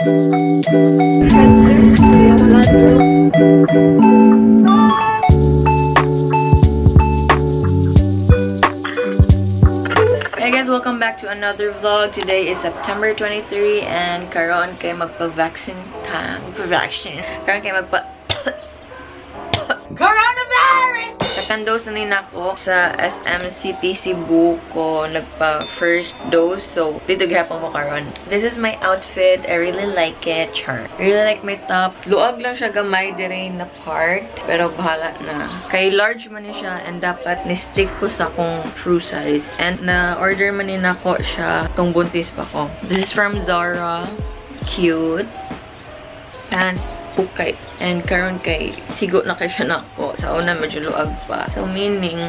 Hey guys, welcome back to another vlog. Today is September 23 and karon kay magpa-vaccine ta. Magpa-vaccine. Karon kay magpa Coronavirus! Second dose na ni nako sa SM City Cebu ko nagpa first dose. So, dito gihapon ko karon. This is my outfit. I really like it. Char. I really like my top. Luag lang siya gamay dire na part. Pero bahala na. Kay large man ni siya and dapat ni-stick ko sa akong true size. And na-order man ni nako siya tong buntis pa ko. This is from Zara. Cute pants, ukay. And karon kay sigo na kay siya nako. Sa una medyo luag pa. So meaning,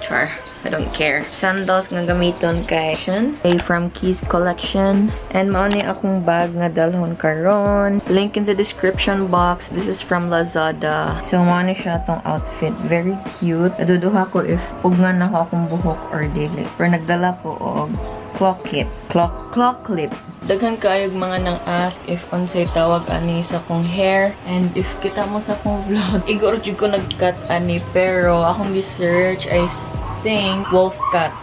char, I don't care. Sandals nga gamiton kay A from Keys Collection. And mao ni akong bag nga dalhon karon. Link in the description box. This is from Lazada. So mao ni siya tong outfit. Very cute. Naduduha ko if pugnan nako akong buhok or dili. Pero nagdala ko og claw clip. Claw clip. Daghan kaayog mga nang ask if unsay tawag ani sa akong hair, and if kita mo sa akong vlog, igor jud ko nag-cut ani, pero akong gi-search, I think wolf cut.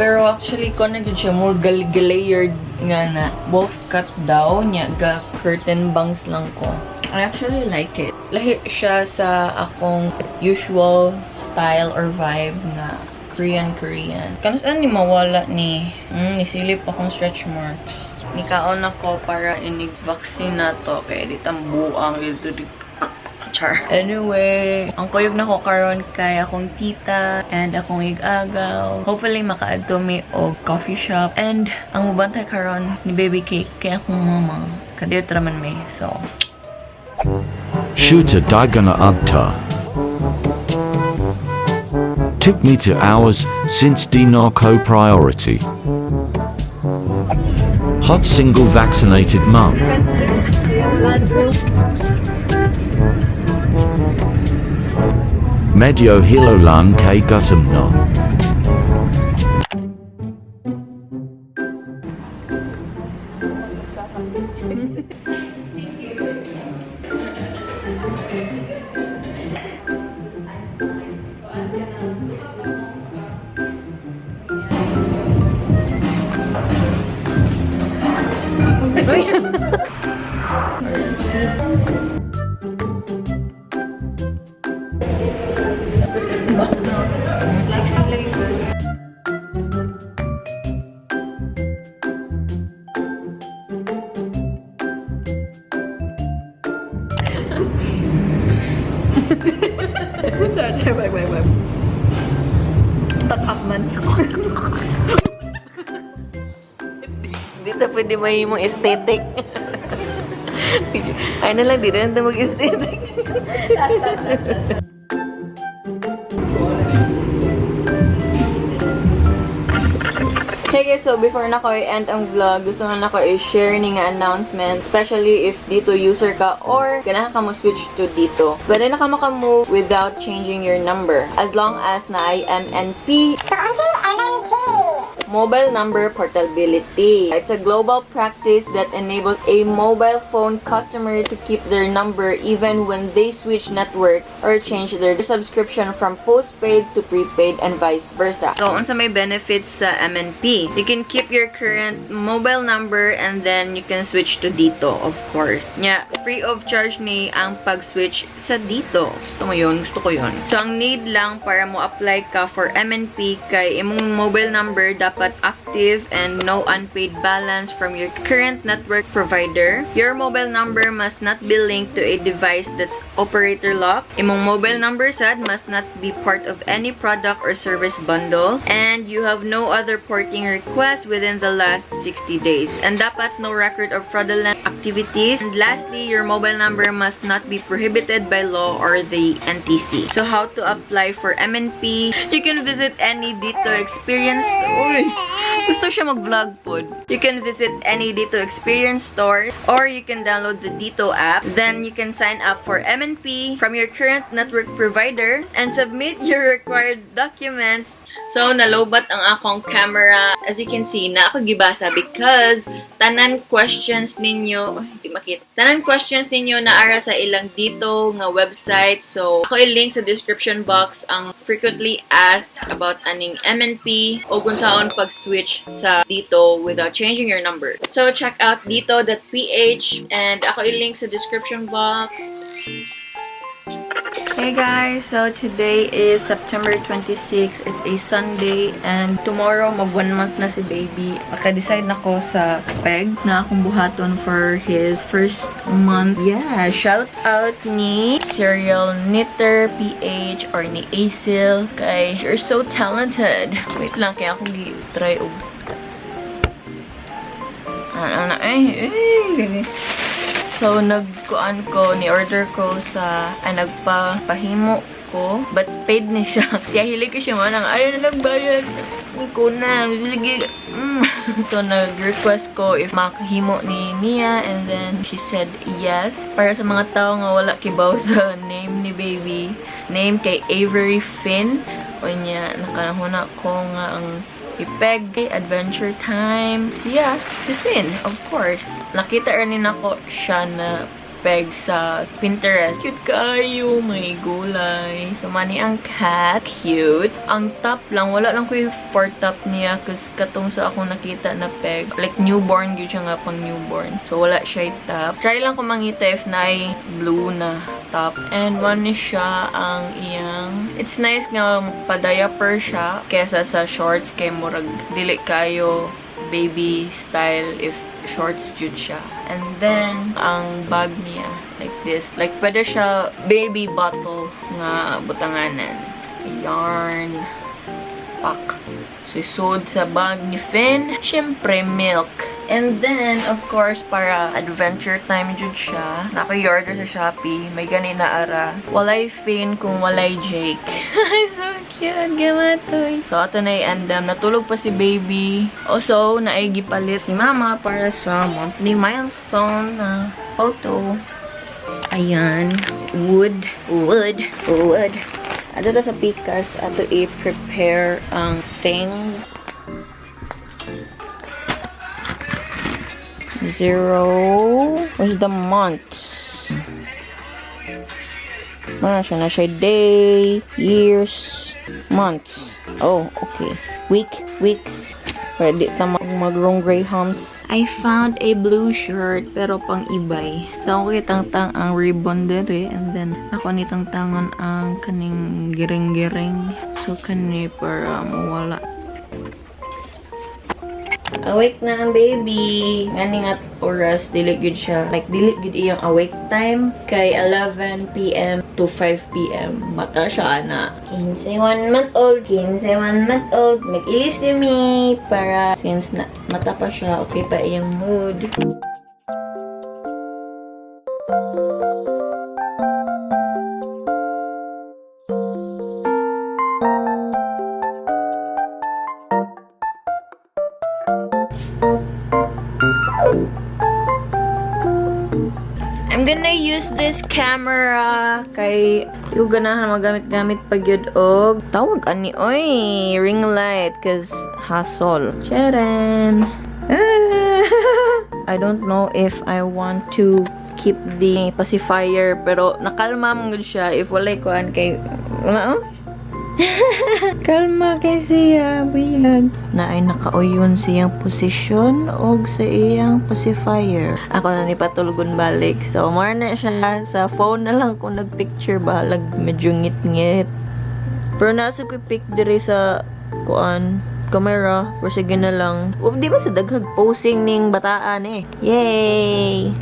Pero actually ko na jud siya, more layered nga na wolf cut daw niya, ga curtain bangs lang ko. I actually like it. Lahi siya sa akong usual style or vibe nga Korean Korean. Kanus ni mawala ni nisilip akong stretch marks. Nikaon ako para inig vaccine na to kay di tambuang dito di. Char. Anyway, ang kuyog na ko karon kay akong tita and akong igagaw. Hopefully makaadto mi og coffee shop, and ang mubantay karon ni baby cake kay akong mama. Kadiyot raman mi. So, Shooter Daigana Ugta. Took me 2 hours since Dinako priority. Hot single vaccinated mum. Medio Hilolan K Gutum na. Sorry, sorry, wait, wait, wait. Stuck up man. Dito pwede mahimong aesthetic. Ay na lang, dito na mag-aesthetic. Hey guys, so before na ko i-end ang vlog, gusto na nako i-share ni nga announcement, especially if Dito user ka or ganahan ka mo switch to Dito. Pwede na ka makamove without changing your number as long as na MNP. Mobile number portability. It's a global practice that enables a mobile phone customer to keep their number even when they switch network or change their subscription from postpaid to prepaid and vice versa. So, unsa may benefits sa MNP? You can keep your current mobile number and then you can switch to Dito, of course. Nya, free of charge ni ang pag-switch sa Dito. Gusto mo yun? Gusto ko yun. So, ang need lang para mo apply ka for MNP kay imong mobile number dapat active and no unpaid balance from your current network provider. Your mobile number must not be linked to a device that's operator locked. Imong mobile number sad must not be part of any product or service bundle. And you have no other porting request within the last 60 days. And dapat no record of fraudulent activities. And lastly, your mobile number must not be prohibited by law or the NTC. So how to apply for MNP? You can visit any Dito experience. Uy, Gusto siya mag-vlog pod. You can visit any Dito Experience store or you can download the Dito app. Then you can sign up for MNP from your current network provider and submit your required documents. So, nalobat ang akong camera. As you can see, naa ko gibasa because tanan questions ninyo, oh, hindi makita. Tanan questions ninyo naa ra sa ilang Dito nga website. So, ako i-link sa description box ang frequently asked about aning MNP o kung saon pag-switch sa Dito without changing your number. So, check out dito.ph and ako i-link sa description box. Hey guys, so today is September 26. It's a Sunday and tomorrow mag 1 month na si baby. Maka-decide na ko sa peg na akong buhaton for his first month. Yeah, shout out ni Serial Knitter PH or ni Acil kay you're so talented. Wait lang, kaya akong gi-try og ano na eh, eh. So, nagkuan ko, ni-order ko sa, ay, nagpapahimo ko, but paid ni siya. Siya, hilig ko siya man, ang ayaw na nagbayad. Ko na, sige. So, nag-request ko if makahimo ni Nia, and then she said yes. Para sa mga tao nga wala kibaw sa name ni baby, name kay Avery Finn. Unya, nakahuna ko nga ang ipeg Adventure Time. Siya, si Finn, of course. Nakita rin nako siya na peg sa Pinterest. Cute kayo, may gulay. So, mao ni ang cat. Cute. Ang top lang, wala lang ko yung for top niya kasi katong sa akong nakita na peg. Like, newborn yun siya nga pang newborn. So, wala siya yung top. Try lang ko mangita if naay blue na top. And mao ni siya ang iyang. It's nice nga pa-diaper siya kesa sa shorts kay murag dili kayo baby style if shorts jud siya. And then, ang bag niya, like this. Like, pwede siya baby bottle nga butanganan. Yarn. Pak. So, isod sa bag ni Finn. Siyempre, milk. And then, of course, para Adventure Time jud siya. Naka-order sa Shopee. May gani na ara. Walay Finn kung walay Jake. So cute. Gamatoy. So, ato na i-andam. Natulog pa si baby. Also, naay gipalit si mama para sa monthly milestone na photo. Ayan. Wood, wood, wood. Ato ta sa pikas, ato i-prepare ang things. 0. Where's the months? Ano siya na siya? Day, years, months. Oh, okay. Week, weeks. Pwede ta mag-wrong grahams. I found a blue shirt pero pang ibay. So, ako kitang ang ribbon dere and then ako nitang tangon ang kaning giring-giring. So, kani para mawala. Awake na ang baby. Ngani nga oras, dili gud siya. Like, dili gud iyang awake time. Kay 11 p.m. to 5 p.m. Mata siya, ana. 15 1 month old, 15 1 month old. Mag-ilis ni me para since na, mata pa siya, okay pa iyang mood. I'm gonna use this camera kay yung ganahan magamit-gamit pag yun og tawag ani oy ring light 'cause hassle. Cheren. I don't know if I want to keep the pacifier pero nakalma man gud siya if walay kuan kay wala, oh. Kalma kay siya, buyag. Na ay nakauyon siyang posisyon og sa iyang pacifier. Ako na ni patulugon balik. So, more na siya sa phone na lang kung nagpicture bahalag medyo ngit-ngit. Pero nasa ko pic diri sa kuan camera. Pero sige na lang. O, di ba sa daghag posing ning bataan eh. Yay!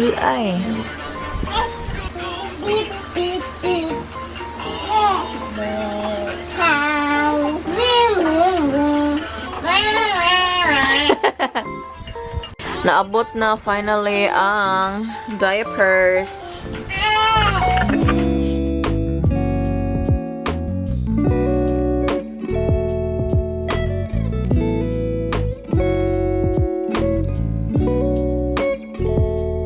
Dulay. Beep, beep, beep. Cow. Vroom, vroom, vroom. Vroom, vroom, vroom. Naabot na finally ang diapers.